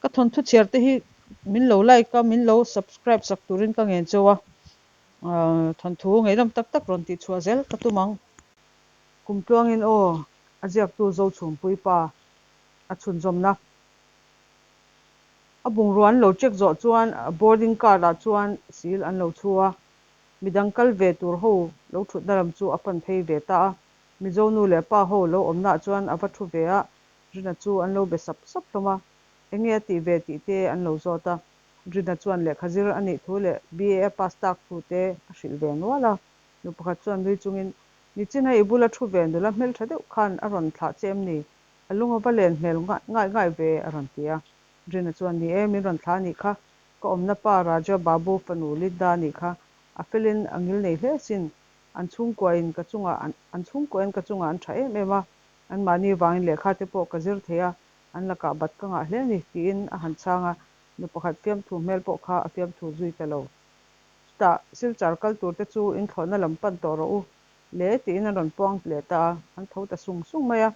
Ka thawnthu chhiar te hi min lo like a, min lo subscribe sak turin ka ngen cheu a, thawnthu ngaihnawm tak tak rawn tih chhuah zel ka tum ang. Kum tluangin aw, a ziaktu Zochhumpui pa a chhunzawmna. A bungrua an lo check zawh chuan boarding card ah chuan seal an lo chhu a, midang kal ve tur ho lo thutna lam chu a pan phei ve ta a. Mizo nu leh pa ho lo awmnaah chuan a va thu ve a, Rina chu an lo be sap sap hlawm a, enge a tih ve tih te an lo zawt a. Rina chuan lehkha zir a nih thu leh BA a pass tak thu te a hrilh ve nual a. Nu pakhat chuan nui chungin, Nichin a i bula thu ve nula hmeltha deuh khan a rawn thlah che em ni? A lung a va len hmel ngai ngai ve a rawn ti a. Rina chuan, Ni e, min rawn thlah a nih kha. Ka awmna pa Raja Babu fanu Linda a nih kha. A felin a ngil nei hle asin. An chhungkuain ka chungah an chhungkuain ka chungah an tha em em a. Anmahni vangin lehkha te pawh ka zir thei a, an lakah bat ka ngah hle a ni, tiin a han chhang a. Nu pakhat fiamthu hmel pawh kha a fiamthu zui ta lo. Chutah Silchar kal tur te chu inthlawhna lam pan tawh rawh u le tiin an rawn puang leh ta a, an tho ta sung sung mai a.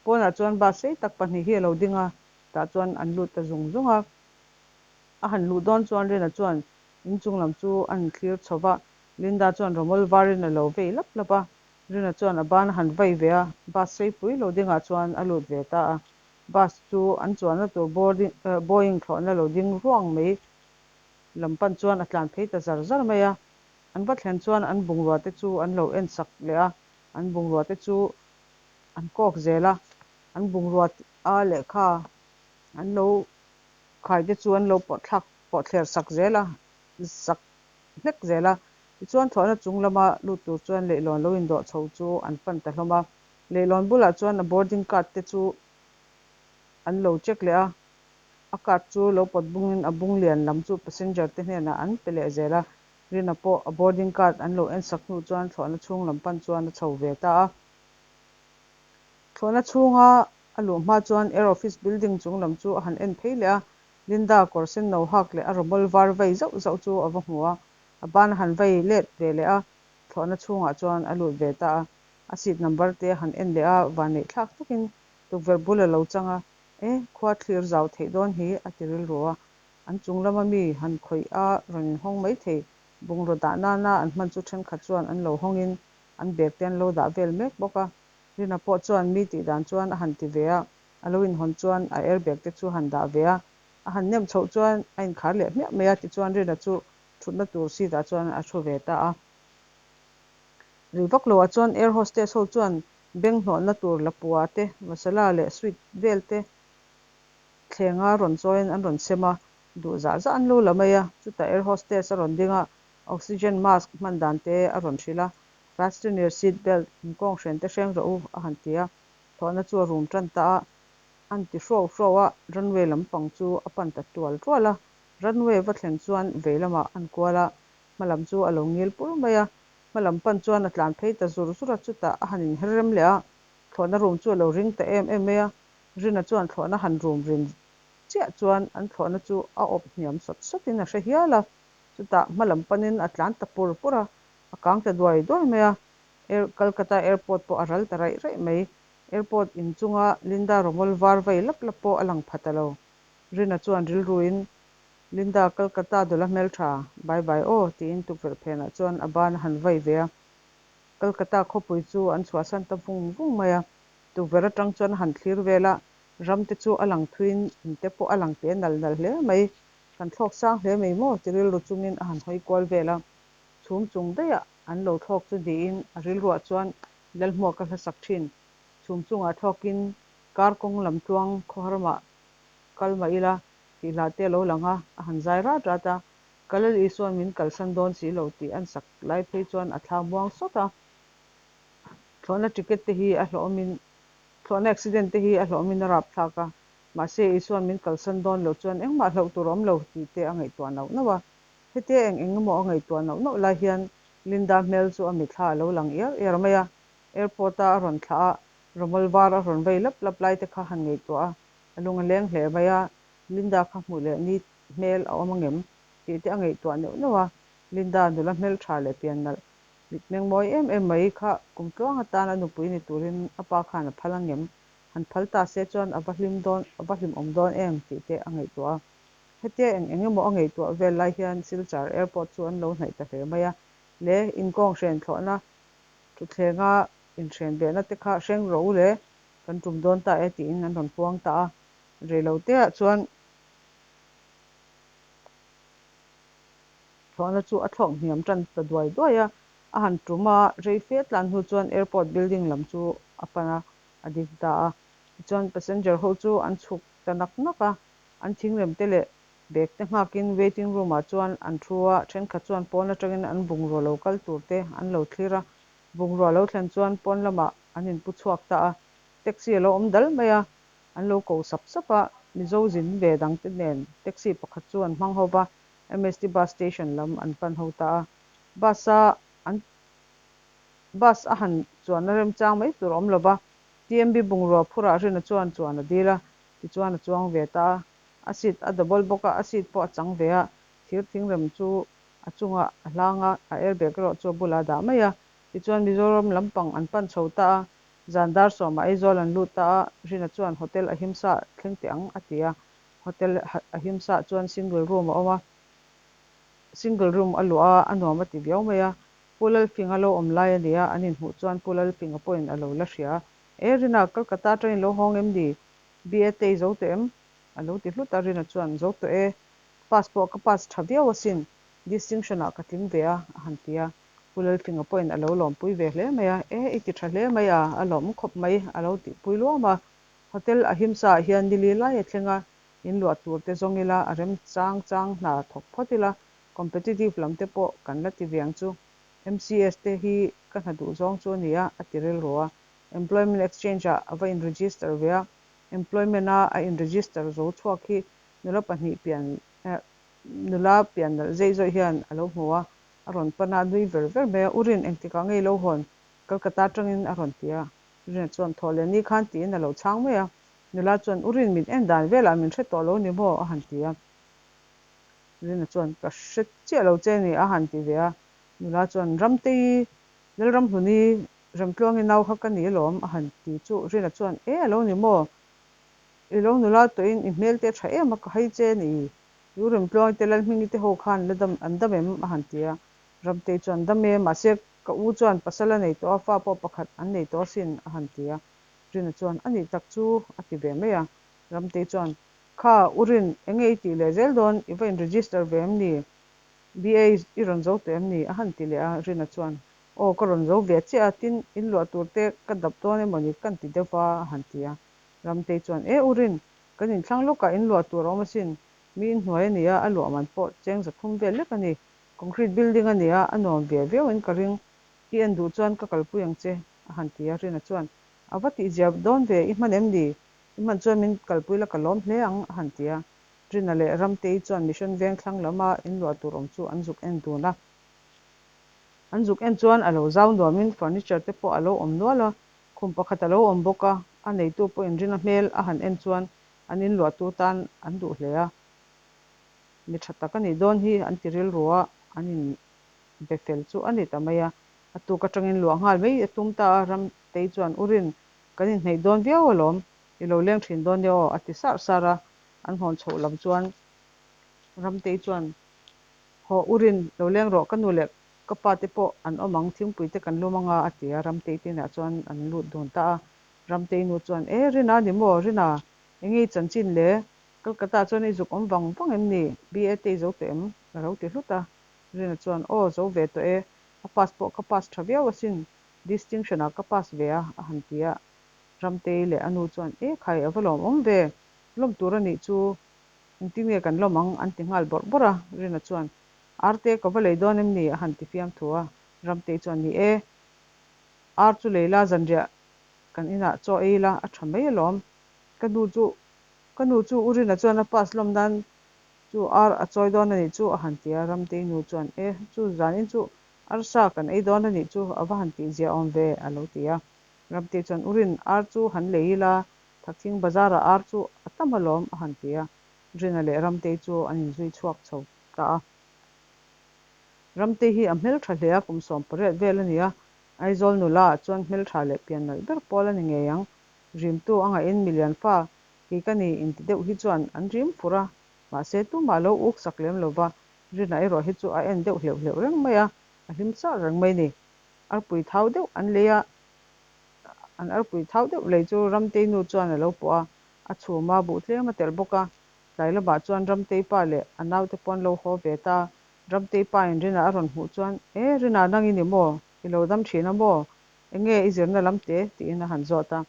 Pawnah chuan bus sei tak pahnih hi a lo ding a, tah chuan an lut ta zung zung a. A han luh dawn chuan Rina chuan inchung lam chu a han thlir chho va, Linda chuan rawmawl varin a lo vei lap lap a. Rina chuan a ban a han vai ve a, bus seipui lo dingah chuan a lut ve ta a. Bus chu an chuanna tur boarding Boeing thlawhna lo ding ruang mai lam pan chuan a tlan phei ta zar zar mai a. An va thlen chuan an bungrua te chu an lo en sak leh a, an bungrua te chu an kawk zel a, an bungrua a lehkha an lo khai te chu an lo pawh thlak pawh thler sak zel a, sak hlek zel a. Tichuan thlawhna chung lama lut tur chuan leihlawn lo indawh chho chu an pan ta hlawm a. Leihlawn bulah chuan a boarding card te chu an lo check leh a, a card chu lo pawt bungin a bung lian lam chu passenger te hnenah an pe leh zel a. Rina pawh a boarding card an lo en sak hnu chuan thlawhna chhung lam pan chuan a chho ve ta a. Thlawhna chhunga a luh hma chuan Air Office building chung lam chu a han en phei leh a, Linda kawr sen no hak leh a rawmawl var vei zauh zauh chu a va hmu a, a ban a han vei let ve leh a, thlawhna chhungah chuan a lut ve ta a. A seat number te a han en leh a, vanneih thlak takin tukverh bul a lo chang a, E, khua thlir zau theih dawn hi a ti rilru a. An chung lama mi han khawih a rawn inhawng mai thei, bungraw dah nana an hman chu thenkhat chuan an lo hawngin an bag te an lo dah vel mek bawk a. Rina pawh chuan mi tih dan chuan a han ti ve a, a lo inhawn chuan a air bag te chu a han dah ve a, a han nem chhoh chuan a inkhar leh hmiah mai a, tichuan Rina chu thutna tur seat ah chuan a thu ve ta a. Ri vak lo ah chuan air hostess ho chuan beng hnawhna tur lapua te, masala leh sweet vel te thlenga rawn chawiin an rawn sem a, duh zah zah an lo la mai a, chutah air hostess a rawn ding a, oxygen mask hman dan te a rawn hrilh a, fasten your seat belt, inkawng hren te hreng rawh u a han ti a, thlawhna chu a rum tan ta a, an ti hruau hruau a, runway lampang chu a pan ta tual tual a, runway va thlen chuan vei lamah an kual a, hma lam chu a lo ngil pur mai a, hma lam pan chuan a tlan phei ta zur zur a, chutah a han inher rem leh a, thlawhna rum chu a lo ring ta em em mai a, Rina chuan thlawhna han rum rin chiah chuan an thlawhna chu a awp hniam sawt sawtin a hre hial a, chutah hma lam panin a tlan ta pur pur a, a kang ta duai duai mai a, Air Calcutta Airport pawh a ral ta raih raih mai. Airport in chunga Linda rawmawl var vei lap lap pawh a lang pha ta lo. Rina chuan rilruin, Linda, Calcutta dawla hmeltha, bye bye aw, tiin tukverh phenah chuan a ban a han vai ve a. Calcutta khawpui chu an chhuahsan ta vung vung mai a. Tukverh atang chuan a han thlir vel a, ram te chu a lang thuiin in te pawh a lang te nal nal hle mai. Kan thlawk sang hle mai maw ti rilru chungin a han hawi kual vel a. Chhum chung daihah an lo thlawk chu niin a rilruah chuan Lalhmuaka hlasak thin. Chhum chungah thlawkin kar kawng lam tluang khawharmah kal mah ila tih hlah te a lo lang a, a han zai rat rat a. Ka Lal Isua'n min kalsan dawn si lo tih an sak lai phei chuan a thla muang sawt a. Thlawhna ticket te hi a hlawhawmin thlawhna accident te hi a hlawhawmin a rapthlak a, mahse Isua'n min kalsan dawn loh chuan engmah hlauh tur a awm lo tih te a ngaihtuah nauh nauh a. Hetia eng eng emaw a ngaihtuah nauh nauh lai hian Linda hmel chu a mithla a lo lang iar iar mai a, airport a a rawn thlah a, rawmawl var a rawn vei lap lap lai te kha han ngaihtuah a, a lung a leng hle mai a, Linda kha hmuh leh ni hmel a awm angem tih te a ngaihtuah neuh neuh a, Linda nula hmel tha leh pian nalh mitmeng mawi em em mai kha kum tluang atan a nupui ni turin a pa khan a phal angem? Han phal ta se chuan a va hlim dawn, a va hlimawm dawn em tih te a ngaihtuah a. Hetia eng eng emaw a ngaihtuah vel lai hian Silchar Airport chu an lo hnaih ta hle mai a. Le, inkawng hren thlawhna thuthlenga inhren behna te kha hreng rawh u le, kan tum dawn ta e tiin an rawn puang ta a. Reiloteah chuan thlawhna chu a thlawk hniam tan ta duai duai a. A han tum a, rei fe tlan hnu chuan airport building lam chu a pan a, a ding ta a. Tichuan passenger ho chu an chhuk ta nak nak a, an thingrem te leh bag te nghakin waiting room ah chuan an thu a, thenkhat chuan pawn atangin an bungrua lo kal tur te an lo thlir a, bungrua lo thlen chuan pawn lamah an inpu chhuak ta a, taxi a lo awm dal mai a, an lo ko sap sap a, Mizo zin ve dang te nen taxi pakhat chu an hmang ho va, MST bus station lam an pan ho ta a, bus a an bus a han chuanna remchang mai tur a awm lo va, TMB bungrua phurah Rina chuan chuan a dil a, tichuan a chuang ve ta a, a seat a double bawk a, a seat pawh a chang ve a, thir thingrem chu a chungah a hlang a, a airbag erawh chu a bulah a dah mai a, tichuan Mizoram lampang an pan chho ta a, zan dar sawmah Aizawl an lut ta a, Rina chuan hotel Ahimsa thleng teh ang a ti a, hotel Ahimsa chuan single room a awm a, single room a luah a, a nuam a ti viau mai a, Pu Lalfinga lo awm lai a nia, an inhmuh chuan Pu Lalfinga pawhin a lo la hria a, E Rina, Kolkata atangin lo hawng em ni? BA te i zo tawh em? A lo ti hlut a, Rina chuan, Zo tawh e, pass pawh ka pass tha viau asin, distinction ah ka tling ve a, a han ti a. Pu Lalfinga pawhin a lo lawmpui ve hle mai a, E, i ti tha hle mai a, a lawm khawp mai, a lo tihpui luam a. Hotel Ahimsa ah hian nili lai a thleng a, in luah tur te zawng ila, a rem chang chang hna thawk phawt ila, competitive lam te pawh kan la ti ve ang chu. MCS te hi ka hna duh zawng chu a ni a, a ti rilru a. Employment Exchange ah a va in register ve a, Employment a a in register zo chhuak hi nula pahnih pian nula pian nalh zeih zawih hian a lo hmu a, a rawn pan a, nui ver ver mai a, U Rin, engtikah nge i lo hawn? Kolkata atangin a rawn ti a. Rina chuan thaw leh ni khan tiin a lo chhang mai a. Nula chuan, U Rin, min en dan velah min hre tawh lo ni maw? a han ti a. Rina chuan, Ka hre chiah lo che ni, a han ti ve a. Nula chuan, Ramtei, Lalramhluni, Remtluangi nau kha ka ni alawm, a han ti chu. Rina chuan, E, a lo ni maw? I lo nula tawhin i hmel te a tha em a, ka hai che ni. I u Remtluangi te Lalhmingi te ho khan la dam, an dam em? a han ti a. Ramtei chuan, Dam e, mahse ka u chuan pasal a nei tawh a, fa pawh pakhat an nei tawh asin, a han ti a. Rina chuan, A nih tak chu, a ti ve mai a. Ramtei chuan, Kha, u Rin, enge i tih leh zel dawn? I va in register ve em ni? BA i rawn zo tawh em ni? A han ti leh a, Rina chuan, Aw, ka rawn zo ve chiah a, tin, in luah tur te ka dap dawn emaw ni kan ti deuh va, a han ti a. Ramtei chuan, E, u Rin, kan inthlang lawkah in luah tur a awm asin, mi inhnuai a ni a, a luah man pawh cheng 300 vel lek a ni. Concrete building a ni a, a nuam ve viau in ka ring. I en duh chuan ka kalpui ang che, a han ti a. Rina chuan, A va tihzia dawn ve, i hman em ni? I hman chuan min kalpui la ka lawm hle ang, a han ti a. Rina leh Ramtei chuan Mission Veng thlang lama in luah tur awm chu an zuk en dun a. An zuk en chuan a lo zau nuamin furniture te pawh a lo awm nual a, khum pakhat a lo awm bawk a, a neitu pawhin Rina hmel a han en chuan an in luahtu tan an duh hle a. Mi tha tak a nih dawn hi an ti rilru a, an in be fel chu a ni ta mai a. A tuk atangin luah nghal mai a tum ta a, Ramtei chuan U Rin, Kan inhneih dawn viau alawm, i lo leng thin dawn nia aw, a ti sar sar a. An hawn chhoh lam chuan Ramtei chuan, Haw u Rin, lo leng rawh, ka nu leh ka pa te pawh an awm ang, thingpui te kan lum anga, a ti a. Ramtei te inah chuan an lut dun ta a. Ramtei nu chuan, E, Rina ni maw, Rina, enge i chanchin le? Kolkata chuan i zuk awm vang vang em ni? BA te i zo tawh em? a lo ti hlut a. Rina chuan, Aw, zo ve tawh e, a pass pawh ka pass tha viau asin, Distinction ah ka pass ve a, a han ti a. Ramtei leh a nu chuan, E khai, a va lawmawm ve, lawm tur a nih chu, engtin nge kan lawm ang? an ti nghal bawrh bawrh a. Rina chuan, Arte, ka va lei dawn em ni? a han ti fiam thu a. Ramtei chuan, Ni e, ar chu lei la, zanriah kan inah chaw ei la, a tha mai alawm. Ka nu chu, ka nu chu U Rina chuan a pass lawm nan chu ar a chawi dawn a nih chu, a han ti a. Ramtei nu chuan, E, chu zanin chu Arsa kan ei dawn a nih chu a va han tih zia awm ve, a lo ti a. Ramtei chuan, U Rin, ar chu han lei ila, Thakthing bazarah ar chu a tam alawm, a han ti a. Rina leh Ramtei chu an inzui chhuak chho ta a. Ramtei hi a hmeltha hle a, kum 18 vel a ni a. Aizawl nula ah chuan hmeltha leh pian nalh ber pawl a ni ngei ang. Rimtu a ngahin milian fa kei ka ni inti deuh hi chuan an rim fur a, mahse tumah a lo uk sak lem lo va, Rina erawh hi chu a en deuh hleuh hleuh reng mai a, a hlim char reng mai ni. Arpui thau deuh an lei a, an arpui thau deuh lei chu Ramtei nu chuan a lo pawh a, a chhum a, buh tlem a telh bawk a. Tlai lamah chuan Ramtei pa leh a naute pawh an lo haw ve ta. Ramtei pa in Rina a rawn hmuh chuan, E, Rina nang i ni maw? I lo dam thin a maw? Enge i zirna lam te? tiin a han zawt a.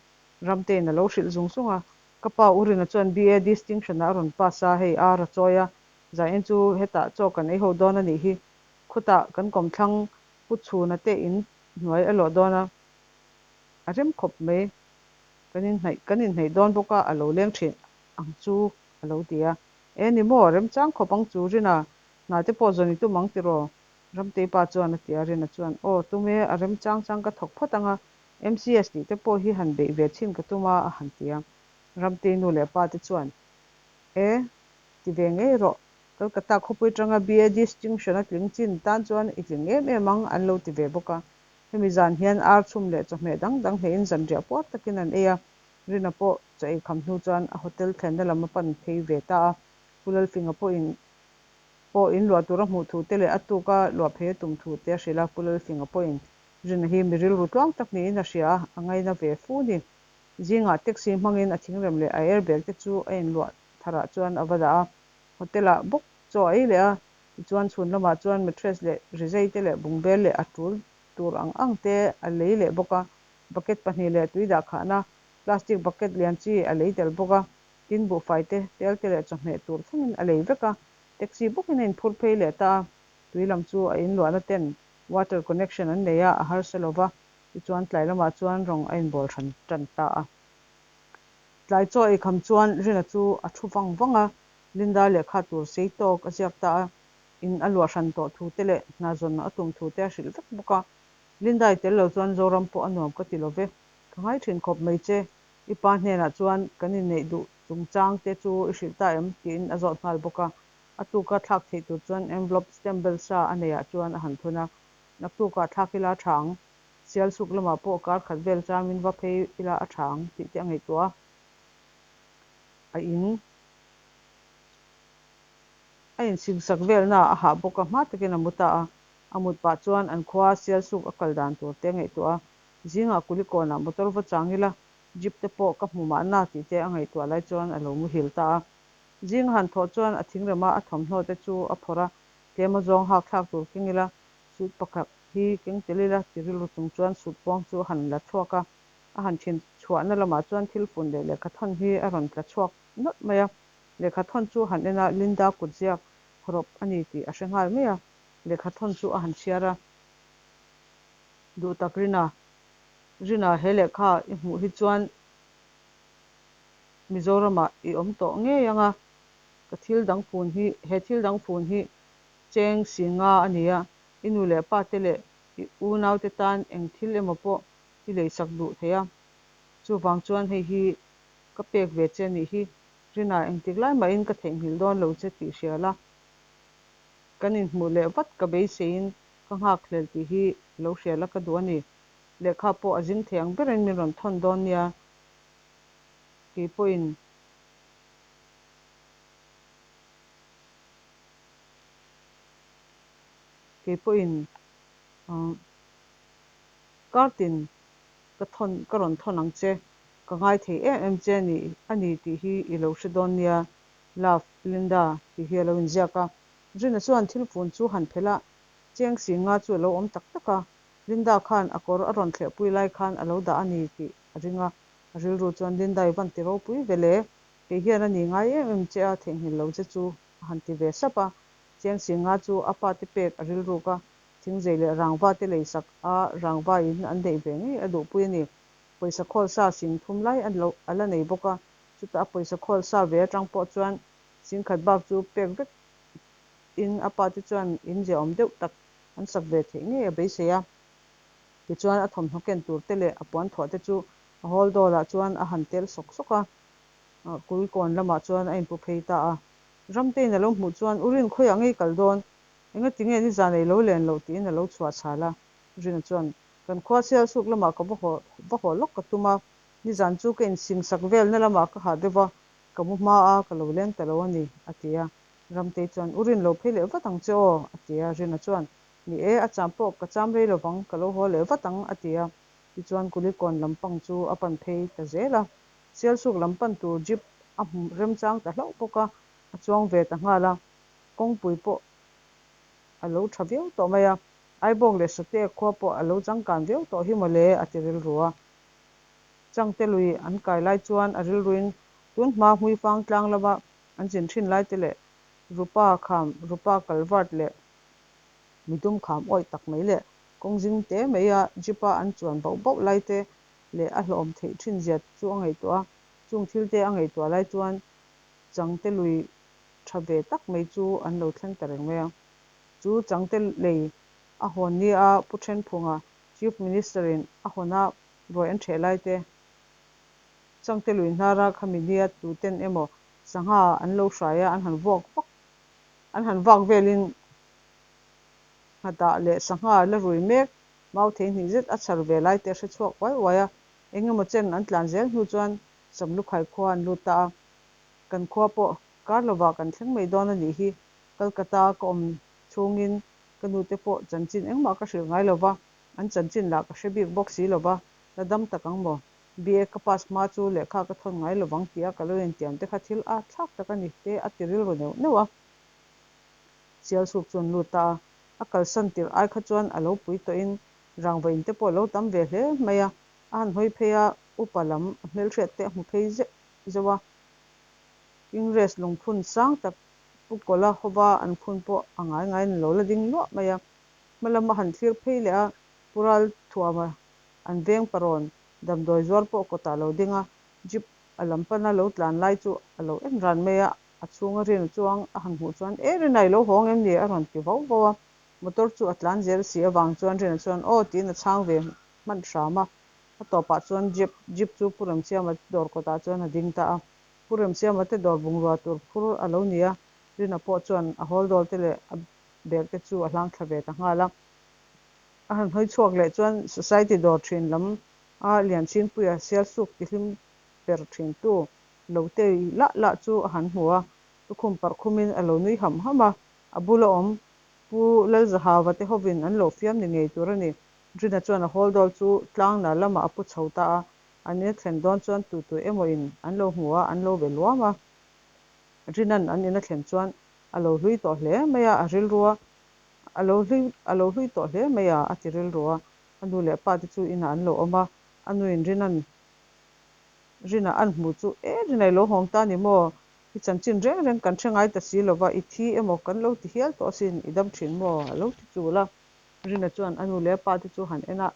Ramteiin a lo hrilh zung zung a. Ka pa U Rina chuan BA distinction ah a rawn pass a, hei ar a chawi a, zain chu hetah chaw kan ei ho dawn a nih hi. Khutah kan kawmthlang Pu Chhuna te in hnuai a lawh dawn a, a rem khawp mai. Kan inhnaih kan inhnaih dawn bawk a, a lo leng thin ang chu a lo ti a. E ni maw, remchang khawp ang chu Rina, hna te pawh zawn i tum ang tiraw? Ramtei pa chuan a ti a, Rina chuan, Aw, tum e, a remchang chang ka thawk phawt ang a, MCS tih te pawh hi han beih ve chhin ka tum a, a han ti a. Ramtei nu leh pa te chuan, E, ti ve ngei rawh, Kolkata khawpui atanga BA distinction a tling chin tan chuan i tling em em ang, an lo ti ve bawk a. Hemi zan hian ar chhum leh chawhmeh dang dang hnehin zanriah puar takin an ei a, Rina pawh chaw ei kham hnu chuan a hotel thlenna lam a pan phei ve ta a. Pu Lalfinga pawhin pawh in luah tur a hmuh thu te leh a tuka luah phei a tum thu te a hrilh a, Pu Lalfinga pawhin Rina hi mi rilru tluang tak niin a hria a, a ngaina ve fu ni. Zingah taxi hmangin a thingrem leh a airbag te chu a inluah tharah chuan a va dah a, hotel ah bawk chaw a ei leh a, tichuan chhun lamah chuan mattress leh rizai te leh bungbel leh a tul tur ang ang te a lei leh bawk a, bucket pahnih leh tui dah khahna plastic bucket lian chi a lei tel bawk a, tin buhfai te, tel te leh chawhmeh tur thlengin a lei vek a, taxi bawkin a inphur phei leh ta a, tui lam chu a inluahna ten water connection an nei a, a harsa lo va, tichuan tlai lamah chuan rawng a inbawl hran tan ta a. Tlai chaw ei kham chuan Rina chu a thu vang vang a, Linda lehkha tur sei tawk a ziak ta a, in a luah hran tawh thu te leh hna zawn a tum thu te a hrilh vek bawk a. Linda i tel lo chuan Zoram pawh a nuam ka ti lo ve, ka ngai thin khawp mai che, i pa hnenah chuan kan inneih duh chungchang te chu i hrilh ta em? tiin a zawt nghal bawk a. A tuka thlak theih tur chuan envelope stamp bel sa a neiah chuan a han thun a, Naktukah thlak ila a tha ang, Sialsuk lamah pawh kar khat vel chamin va phei ila a tha ang tih te a ngaihtuah a, a in a insingsak velna a hah bawk a, hma takin a mu ta a. A mut pah chuan an khua Sialsuk a kal dan tur te a ngaihtuah a, zingah Kulikawnah motor va chang ila jeep te pawh ka hmu mahna tih te a ngaihtuah lai chuan a lo muhil ta a. Zing a han thawh chuan a thingrema a thawmhnaw te chu a phawrh a, tlem a zawng hak thlak tur keng ila suit pakhat hi keng tel ila ti rilru chung chuan suit pawng chu a han la chhuak a, a han thin chhuahna lamah chuan thil fun leh lehkha thawn hi a rawn tla chhuak nawlh mai a, lehkha thawn chu a han en a, Linda kutziak hawrawp a ni tih a hre nghal mai a, lehkha thawn chu a han chhiar a. Duh tak Rina, Rina he lehkha i hmuh hi chuan Mizoramah i awm tawh ngei ang a, ka thil dang fun hi, he thil dang fun hi cheng si nga a ni a, i nu leh pa te leh i unau te tan eng thil emaw pawh i leisak duh thei a, chuvang chuan hei hi ka pek ve che nih hi, Rina engtik lai mahin ka theihnghilh dawn lo che tih hria la, kan inhmuh leh vat ka beiseiin ka nghak hlel tih hi lo hria la ka duh a ni, lehkha pawh a zing thei ang berin min rawn thawn dawn nia, kei pawhin. Kei pawhin kartin ka thawn ka rawn thawn ang che, ka ngai thei em em che ni a ni tih hi i lo hre dawn nia, Love, Linda tih hi a lo inziak a. Rina chuan thil fun chu han phelh a, cheng si nga chu a lo awm tak tak a, Linda khan a kawr a rawn thlehpui lai khan a lo dah a ni tih a ring a, a rilru chuan Linda i van ti ropui ve le, kei hian a ni ngai em em che a, theihnghilh lo che chu a han ti ve sap a, Chiang Singa chu a pa te pek a rilruk a, thingzei leh rangva te leisak a rangva in an neih ve ngei a duhpui a ni. Pawisa khawl sa sing thum lai a lo a la nei bawk a, chutah a pawisa khawl sa ve atang pawh chuan sing khat bak chu pek vek in a pa te chuan in ziaawm deuh tak an sak ve theih ngei a beisei a. Tichuan a thawmhnaw ken tur te leh a puan thuah te chu a hawl dawlah chuan a han tel sawk sawk a. Kulikawn lamah chuan a inpu phei ta a. Ramtein a lo hmuh chuan, U Rin, khawiah ngei kal dawn? Enga ti nge nizan ei lo len loh? tiin a lo chhuah chhal a. Rina chuan, Kan khua Sialsuk lamah ka va haw va haw lawk ka tum a. Nizan chu ka insingsak velna lamah ka hah deuh va, ka mu hma a, ka lo leng ta lo a ni, a ti a. Ramtei chuan, U Rin lo phei leh vat ang che aw, a ti a. Rina chuan, Ni e, a cham pawh ka cham rei lovang, ka lo haw leh vat ang, a ti a. Tichuan Kulikawn lam pang chu a pan phei ta zel a. Sialsuk lam pan tur jeep a hmu remchang ta hlauh bawk a, a chuang ve ta nghal a. Kawngpui pawh a lo tha viau tawh mai a, Aibawk leh Sateek khua pawh a lo changkan viau tawh hi mawle, a ti rilru a. Changte lui an kai lai chuan a rilruin tun hma Hmuifang tlang lama an zin thin lai te leh Rupa kham, Rupa culvert leh midum kham awih tak mai leh kawng zing te mai a jeep a an chuan bauh bauh lai te leh a hlawhawm theih thin zia te chu a ngaihtuah a. Chung thil te a ngaihtuah lai chuan Changte lui tha ve tak mai chu an lo thleng ta reng mai a. Chu Changte lei a hawn ni a Pu Thenphunga Chief Minister in a hawn a ruai an ṭheh lai te, Changte lui hnara khami nia tuten emaw sangha an lo hrai a an han vuak vak an han vak velin nghatah leh sangha la rui mek mau thei hnih zet a chhar ve lai te a hre chhuak uai uai a, engemaw chen an tlan zel hnu chuan Samlukhai khua an lut ta a, kan khua pawh kar lovah kan thleng mai dawn a nih hi, Calcutta ka awm chhungin ka nute pawh chanchin engmah ka hrilh ngai lova, an chanchin lah ka hre bik bawk si lova, la dam tak ang maw? BA ka pass hma chu lehkha ka thawn ngai lovang tia ka lo intiam te kha thil a thlak tak a ni te a ti rilru neuh neuh a. Sialsuk chu an lut ta a, a kalsan tirh ai kha chuan a lo pui tawhin rangva in te pawh a lo tam ve hle mai a, a han hawi phei a, upa lam a hmelhriat te a hmu phei zeuh zeuh a. Ingress lungphun sang tak Pu Kawla hova an phun pawh a ngai ngaiin a lo la ding luah mai a. Hma lam a han thlir phei leh a, Pu Ralthuama an veng parawn damdawi zuar pawh kawtah a lo ding a, jeep a lam pana lo tlan lai chu a lo en ran mai a, a chhunga rin chuang a han hmuh chuan, E Rina i lo hawng em ni? a rawn ti vau vau a, motor chu a tlan zel si avang chuan Rina chuan aw tiin a chhang ve hman hram a, a tawpah chuan jeep jeep chu Pu Remsiama dawr kawtah chuan a ding ta a. Pu Remsiama te dawr bungrua tur phur a lo ni a, Rina pawh chuan a hawl dawl te leh a bag te chu a hlang thla ve ta nghal a. A han hawi chhuak leh chuan Society dawr thin lam a Lianchhingpuia sialsuk tihlim per thin tu lo tei lah lah chu a han hmu a, lukhum parh khumin a lo nui ham ham a, a bula awm Pu Lalzahava te hovin an lo fiam ni ngei tur a ni. Rina chuan a hawl dawl chu tlang nal lamah a pu chho ta a, An in a thlen dawn chuan tu tu emaw in an lo hmu a, an lo be luam a. Rinan an in a thlen chuan a lo hlui tawh hle mai a, a rilru a, a lo hlui a lo hlui tawh hle mai a, a ti rilru a. A nu leh pa te chu inah an lo awm a, a nuin Rinan Rina an hmu chu, E Rina i lo hawng ta ni maw? I chanchin reng reng kan hre ngai ta si lova, i thi emaw kan lo ti hial tawh asin, i dam thin maw? a lo ti chul a. Rina chuan a nu leh a pa te chu han en a,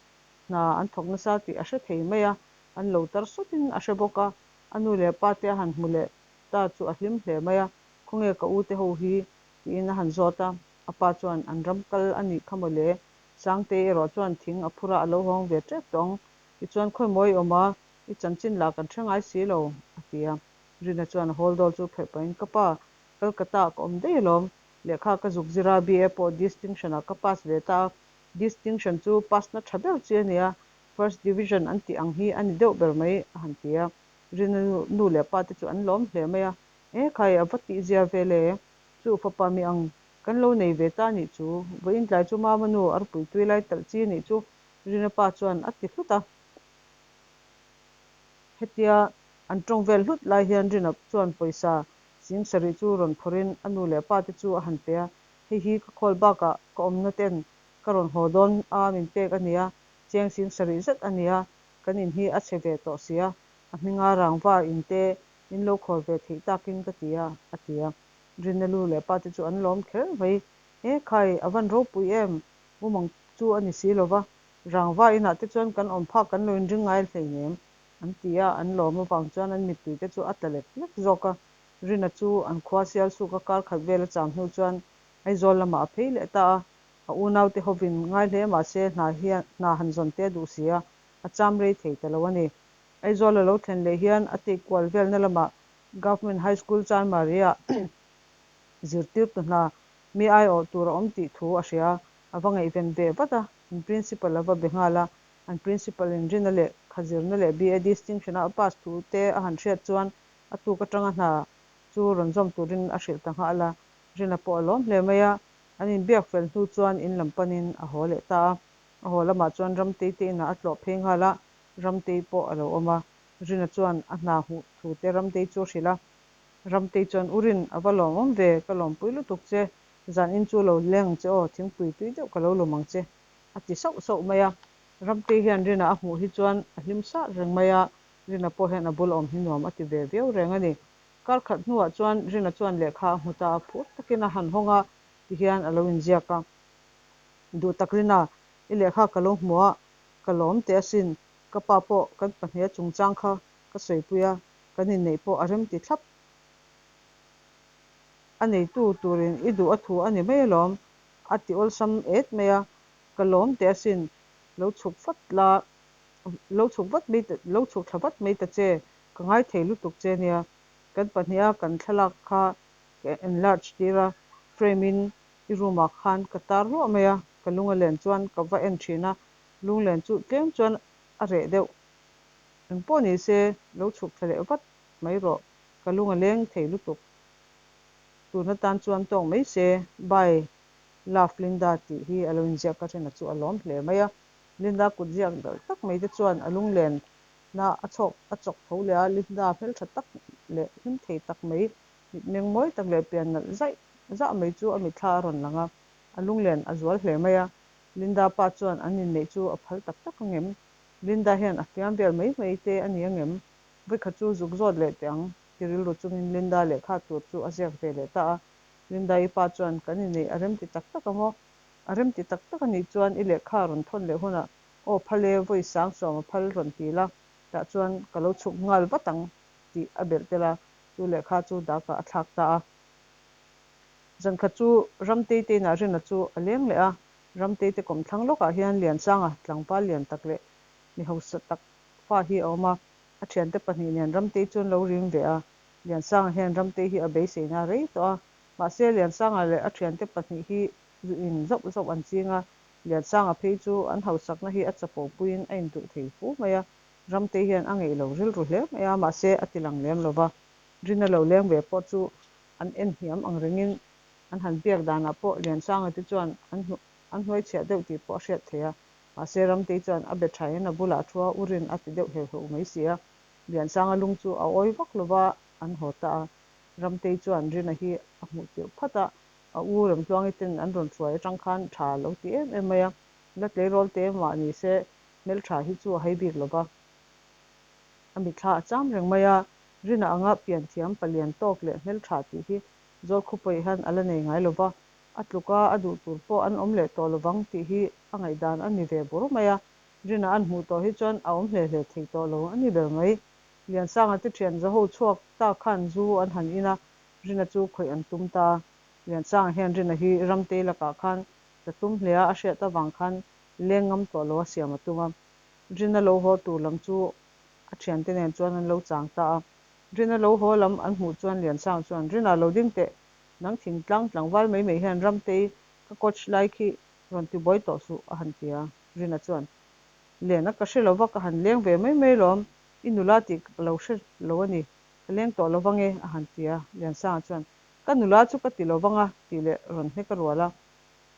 Hna an thawk nasa tih a hre thei mai a, an lo tar sawtin a hre bawk a, a nu leh pa te a han hmu leh ta chu a hlim hle mai a, Khawnge ka u te ho hi? tiin a han zawt a, a pa chuan an ram kal a nih kha maw le, Sangtei erawh chuan thing a phur a, a lo hawng ve tep tawh ang, tichuan khawi maw i awm a, i chanchin lah kan hre ngai si lo, a ti a. Rina chuan a hawl dawl chu phelh pahin, Ka pa, Calcutta ah ka awm daih alawm, lehkha ka zuk zir a, BA pawh distinction ah ka pass ve ta a, Distinction chu pass na tha ber chi a nia, First Division an tih ang hi a ni deuh ber mai a han ti a. Rina nu leh pa te chu an lawm hle mai a, E khai, a va tih zia ve le, chu fapa mi ang kan lo nei ve ta nih chu, vawiin tlai chu mama nu arpui tui lai talh chi nih chu Rina pa chuan a ti hlut a. Hetia an tawng vel hlut lai hian Rina chuan pawisa sing sarih chu rawn phawrhin a nu leh pa te chu a han pe a, Hei hi ka khawl bakah ka awmna ten ka rawn haw dawn a min pek a nia, cheng sing sarih zet a nia, kan in hi a chhe ve tawh sia, a hminga rangva in te min lo khawl ve theih takin ka ti a, a ti a. Rina lu leh pa te chu an lawm kher mai. He khai, a van ropui em? Mumang chu a ni si lova, rangva inah te chuan kan awm phak kan lo inring ngai hleinem, an ti a, an lawm avang chuan an mittui te chu a tla lek lek zawk a. Rina chu an khua sial suk a kar khat vel a cham hnu chuan Aizawl lamah a phei leh ta a, a unaute hovin ngai hle mahse hna hian hna han zawn te a duh si a, a cham rei thei ta lo a ni. Aizawl a lo thlen leh hian a tih kual velna lamah Government High School Chanmari-ah zirtirtu hna mi aiawh tur a awm tih thu a hria a, a va ngaihven ve vat a, an Principal a va be nghal a, an Principal in Rina leh lehkha zirna leh BA distinction-a a pass thu te a han hriat chuan a tuk atanga hna chu rawn zawm turin a hrilh ta nghal a. Rina pawh a lawm hle mai a, an inbiak fel hnu chuan in lam panin a haw leh ta a. A haw lamah chuan Ramtei te inah a tlawh phei nghal a, Ramtei pawh a lo awm a. Rina chuan a hna hmuh thu te Ramtei chu a hrilh a. Ramtei chuan, U Rin, a va lawmawm ve, ka lawmpui lutuk che, zan in chu lo leng ang che aw, thingpui tui deuh ka lo lawm ang che, a ti sauh sauh mai a. Ramtei hian Rina a hmuh hi chuan a hlim sat reng mai a, Rina pawh hian a bul awm hi nuam a ti ve viau reng a ni. Kar khat hnuah chuan Rina chuan lehkha a hmu ta a, phur takin a han hawng a, tihian a lo inziak a. Duh tak Rina, i lehkha ka lo hmu a, ka lawm teh asin, ka pa pawh kan pahniha chungchang kha ka sawipui a, kan inneih pawh a rem ti thlap. A neitu turin i duh a thu a ni mai alawm, a ti awlsam et mai a, ka lawm teh asin, lo chhuk vat la, lo chhuk vat mai ta, lo chhuk thla vat mai ta che, ka ngai thei lutuk che nia, kan pahniha kan thlalak kha ka enlarge tir a, frame in i room ah khan ka tar ruah mai a, ka lung a len chuan ka va en thin a, lunglen chu tlem chuan a reh deuh. Engpawh ni se, lo chhuk thla leh vat mai rawh, ka lung a leng thei lutuk. Tun atan chuan tawng mai se, bye love Linda tih hi a lo inziak ka rin a chu a lawm hle mai a. Linda kut ziak dal tak mai te chuan a lunglen na a chhawk a chawk tho leh a, Linda hmeltha tak leh hlim thei tak mai, mitmeng mawi tak leh pian nalh zaih zah mai chu a mitthla a rawn lang a, a lunglen a zual hle mai a. Linda pa chuan an inneih chu a phal tak tak ang em? Linda hian a fiam vel mai mai te a ni ang em? Vawikhat chu zuk zawt leh teh ang, ti rilru chungin Linda lehkha tur chu a ziak ve leh ta a. Linda-i pa chuan, Kan inneih a remti tak tak ang aw. A remti tak tak a nih chuan i lehkha rawn thawn leh hunah aw phal e, vawi sang sawm a phal rawn ti la, tah chuan ka lo chhuk nghal vat ang, tih a belh tel a, chu lehkha chu dakah a thlak ta a. Zankhat chu Ramtei te inah Rina chu a leng leh a, Ramtei te kawmthlang lawkah hian Liansanga tlangval lian tak leh mi hausa tak fa hi a awm a, a thiante pahnih nen Ramtei chu an lo rim ve a, Liansanga hian Ramtei hi a beiseina a rei tawh a, mahse Liansanga leh a thiante pahnih hi zu in zauh zauh an ching a, Liansanga phei chu an hausakna hi a chapo puiin a induh thei fu mai a, Ramtei hian a ngeih lo rilru hle mai a, mahse a ti lang lem lo va, Rina lo leng ve pawh chu an en hniam ang rengin an han biak danah pawh Liansanga te chuan an an hnuaichhiah deuh tih pawh a hriat theih a, mahse Ramtei chuan a be thain a bulah a thu a, u Rin a ti deuh heuh heuh mai si a, Liansanga lung chu a awi vak lo va, an haw ta a. Ramtei chuan Rina hi a hmuh tirh phat a, a u Remtluangi ten an rawn hruai atang khan tha a lo ti em em mai a, la tleirawl te mah ni se hmeltha hi chu a hai bik lo va. A mitthla a cham reng mai a, Rina anga pianthiam palian tawk leh hmeltha tih hi Zawlkhawpawih hian a la nei ngai lo va, a tluk a, a duh tur pawh an awm leh tawh lovang tih hi a ngaihdan a ni ve bur mai a. Rina an hmuh tawh hi chuan a awm hle hle thei tawh lo a ni ber mai. Liansanga te thian zaho chhuak ta khan zu an han in a, Rina chu khawih an tum ta. Liansanga hian Rina hi Ramtei lakah khan tla tum hle a, a hriat avang khan leng ngam tawh lo a siam a tum a. Rina lo haw tur lam chu a thiante nen chuan an lo chang ta a. Rina lo haw lam an hmuh chuan Liansang chuan, Rina lo ding teh, nang thingtlang tlangval mai mai hian Ramtei ka coach lai khi rawn ti buai tawh suh, a han ti a. Rina chuan, Len a ka hre lo va, ka han leng ve mai mai lawm, i nula tih ka lo hre lo a ni, ka leng tawh lo vang e, a han ti a. Liansanga chuan, Ka nula chu ka ti lo vang a, tih leh rawn hnek a rual a.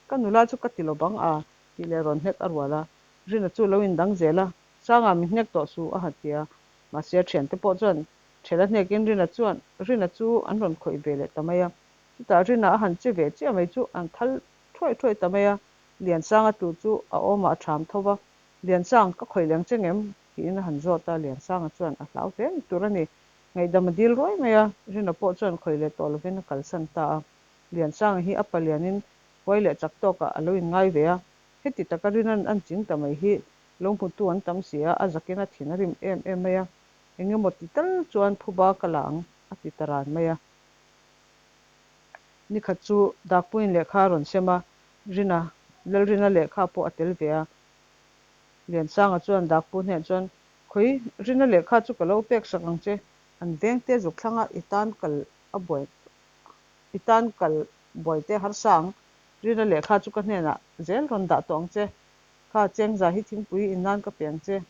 Ka nula chu ka ti lo vang a, tih leh rawn hnek a rual a. Rina chu lo indang zel a, Sanga mi hnek tawh suh, a han ti a. Mahse a thiante pawh chuan Thela hnekin Rina chuan Rina chu an rawn khawih ve leh ta mai a. Chutah Rina a han che ve chiah mai chu an thal thuai thuai ta mai a. Liansanga tlu chu a awmah a ṭham tho va, Liansang, ka khawih leng che ngem? tiin a han zawt a, Liansanga chuan a hlau hle ni tur a ni. Ngaihdam a dil ruai mai a, Rina pawh chuan khawih leh tawh lovin a kalsan ta a. Liansanga hi a palianin huai leh chak tawkah a lo inngai ve a, heti taka Rina'n an ching ta mai hi lo hmutu an tam si a, a zakin a thin a rim em em mai a, eng emaw ti tal chuan phuba ka la ang a ti ta ran mai a. Nikhat chu Dakpuiin lehkha a rawn sem a, Rina, Lalrina lehkha pawh a tel ve a. Liansanga chuan Dakpu hneh chuan, Khawi, Rina lehkha chu ka lo pek sak ang che, an vengte zuk thlanga i tan kal a buai, i tan kal buaite harsa ang, Rina lehkha chu ka hnenah zel rawn dah tawh ang che, kha Chengza hi thingpui in nan ka pe ang che,